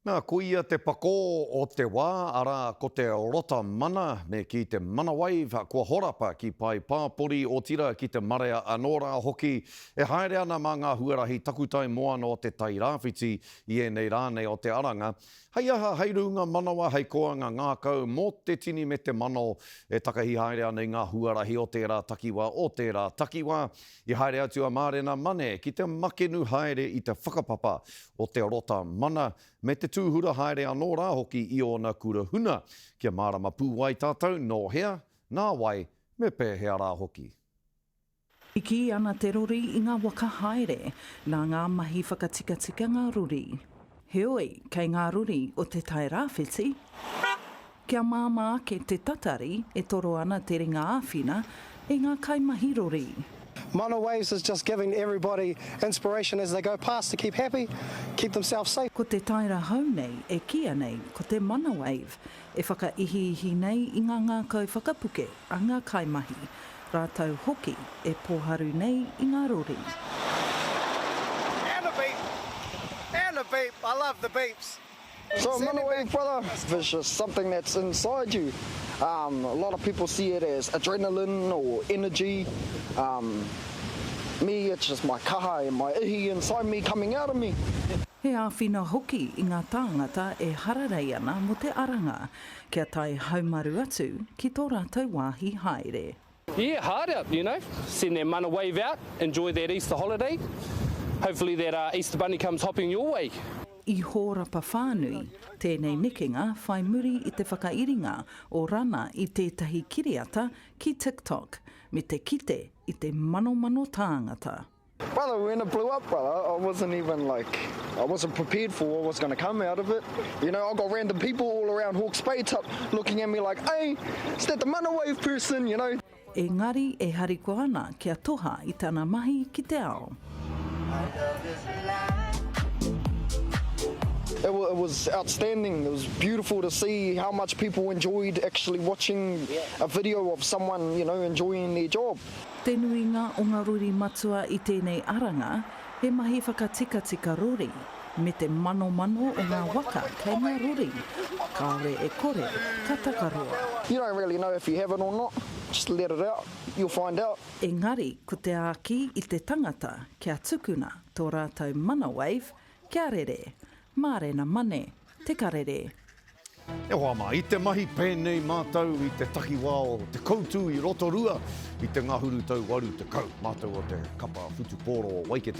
Nā, ko ia te pakō o te wā, arā, ko te rota mana, me kī te mana wave, kua horapa ki pae pāpori, otirā ki te marea anō rā hoki, e haere ana mā ngā huarahi takutai moana o te Tai Rāwhiti i ēnei rā nei o te aranga. Hei aha, hei rūnga manawa, hei koanga ngākau mō te tini me te mano e takahi haere ana i ngā huarahi o tērā takiwā, o tērā takiwā. I haere atu a Mārena Mane ki te makenu haere i te whakapapa o te rota mana me te tūhura haere anō rā hoki i ōna kura huna, kia mārama pū ai tātou nō hea, nā wai, me pēhea rā hoki. I kī ana te rori i ngā waka haere, nā ngā mahi whakatikatika ngā rori. Heoi, kei ngā rori o Te Tai Rāwhiti, Kia māmā ake te tatari e toro ana te ringa āwhina e ngā kaimahi rori. Mana Waves is just giving everybody inspiration as they go past to keep happy, keep themselves safe. Ko te taera hou nei e kīia nei ko te Mana Wave e whakaihiihi nei i ngā ngākau whakapuke a ngā kaimahi, rātou hoki e pōharu nei i ngā rori. And a beep! And a beep! I love the beeps! So Mana Wave brother, it's just something that's inside you. Um, a lot of people see it as adrenaline or energy. Um, me, it's just my kaha and my ihi inside me coming out of me. He āwhina hoki i ngā tāngata e hararei ana mō te aranga, kia tae haumaru atu ki tō rātou wāhi haere. Yeah, hard out, you know, send that mana wave out, enjoy that Easter holiday, hopefully that uh, Easter bunny comes hopping your way. I hōrapa whānui tēnei nekenga whai muri i te whakairinga o Rana i tētahi kiriata ki TikTok me te kite i te manomano tāngata. Brother, when it blew up, brother, I wasn't even like, I wasn't prepared for what was going to come out of it. You know, I got random people all around Hawke's Bay top looking at me like, hey, is that the mana wave person, you know? Engari e harikoa ana kia toha i tana mahi ki te ao. It, it was outstanding. It was beautiful to see how much people enjoyed actually watching a video of someone, you know, enjoying their job. Te nuinga o nga rori matua i tenei aranga he mahi whakatikatika rori, me te manomano o nga waka kei nga rori, kaore e kore ka takaroa. You don't really know if you have it or not, just let it out, you'll find out. Engari ko te āki i te tangata kia tukuna to ratou mana wave kia rere, Mārena Mane, Te Karere. E hoa mā, i te mahi pēnei mātou i te takiwā o Te Koutu i Rotorua i te ngahuru tau 80, mātou o te kapa whutupōro o Waikete.